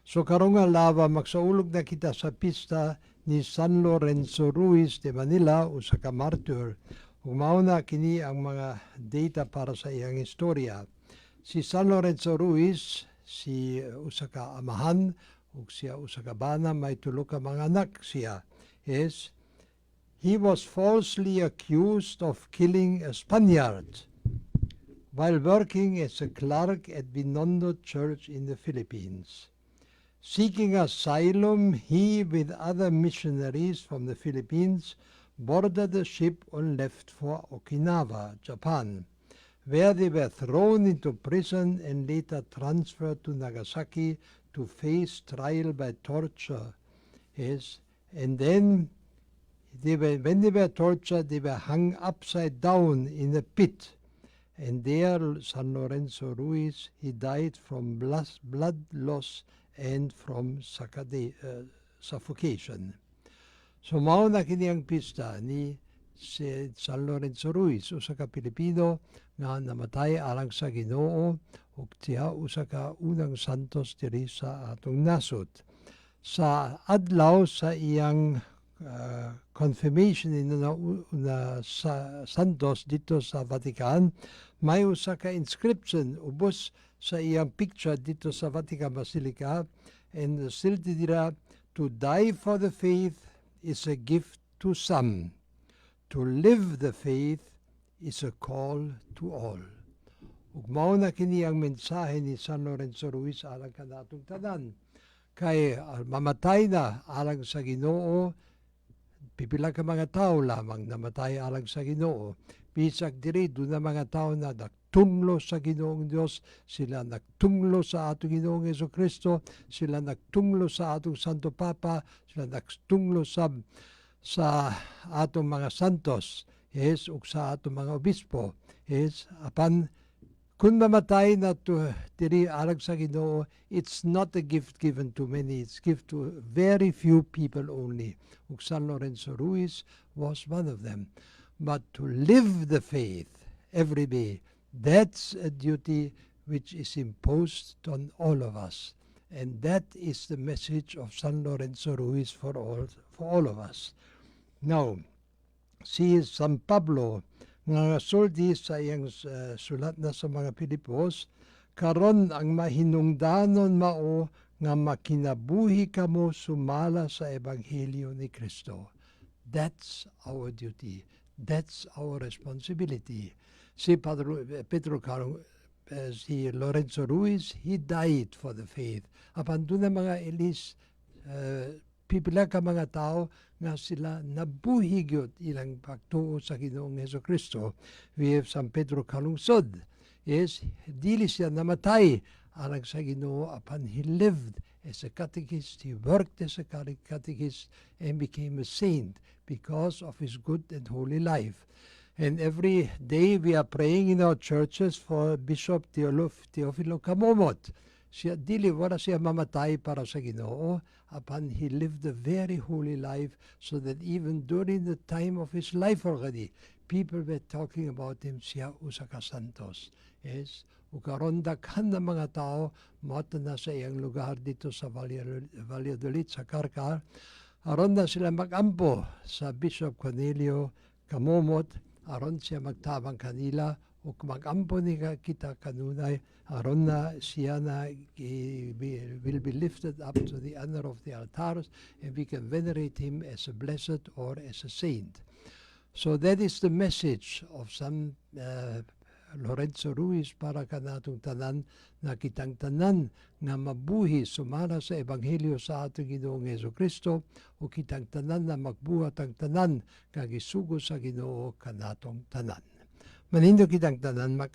So karong adlaw, magsaulog na kita sa pista ni San Lorenzo Ruiz de Manila, usa ka martyr. Ug mao na kini ang mga data para sa iyang istorya. Si San Lorenzo Ruiz, si usa ka amahan ug siya usa ka bana, may tulo ka mga anak siya. Yes, he was falsely accused of killing a Spaniard while working as a clerk at Binondo Church in the Philippines. Seeking asylum, he, with other missionaries from the Philippines, boarded a ship and left for Okinawa, Japan, where they were thrown into prison and later transferred to Nagasaki to face trial by torture. Yes, and then when they were tortured, they were hung upside down in a pit. And there, San Lorenzo Ruiz, he died from blood loss and from suffocation. So mao na kini ang pista ni si San Lorenzo Ruiz, usa ka Pilipino nga namatay alang sa Ginoo ug siya usa ka unang santos diri sa atong nasod. Sa adlaw sa iyang confirmation na sa santos dito sa Vatican, may usa ka inscription ubos sa iyang picture dito sa Vatican Basilica, and sulti dira, "To die for the faith is a gift to some. To live the faith is a call to all." Ug mao na kini ang mensahe ni San Lorenzo Ruiz alang kanatong tanan. Kay mamatay na alang sa Ginoo, pipila ka mga tao lamang namatay alang sa Ginoo. Bisag diri duna mga tao na nagtunglo sa Ginoong Dios, sila nagtunglo sa atong Ginoong Kristo, sila nagtunglo sa atong Santo Papa, sila nagtunglo sa atong mga santos, yes, ug sa atong mga obispo. Yes, apan kung mamatay na to diri alang sa Ginoo, it's not a gift given to many, it's gift to very few people only. Ug San Lorenzo Ruiz was one of them. But to live the faith every day, that's a duty which is imposed on all of us. And that is the message of San Lorenzo Ruiz for all of us. Now, si San Pablo nga sulti sa iyang sulat na sa mga Pilipos, "Karon ang mahinungdanon mao nga makinabuhi kamo sumala sa ebanghelyo ni Kristo." That's our duty. That's our responsibility. Si Pedro Caro, si Lorenzo Ruiz, he died for the faith. Apan duna mga elis, pipila ka mga tao nga sila nabuhi gyud ilang pagtuo sa Ginoong Hesus Kristo. We have San Pedro Calungsod. Yes, dili siya namatay alang sa Ginoo, apan he lived as a catechist, he worked as a catechist and became a saint because of his good and holy life. And every day we are praying in our churches for Bishop Teofilo Camomot. Siya, dili, wala siya mamatay para sa Ginoo, apan he lived a very holy life so that even during the time of his life already, people were talking about him, siya usa ka santos. Yes, ug karon daghan na mga tao moadto na sa iyang lugar dito sa Valladolid, sa Carcar. Aron na sila magampo sa Bishop Cornelio Camomot, aron siya magtabang kanila, ug magampo ni kita kanunay aron na siya na will be lifted up to the honor of the altars and we can venerate him as a blessed or as a saint. So that is the message of San Lorenzo Ruiz para kanatong tanan, na kitang tanan nga mabuhi sumala sa ebanghelyo sa atong Ginoong Hesus Kristo, o kitang tanan na magbuhat ang tanan nga gisugo sa Ginoo kanatong tanan. Manindot kitang tanan mag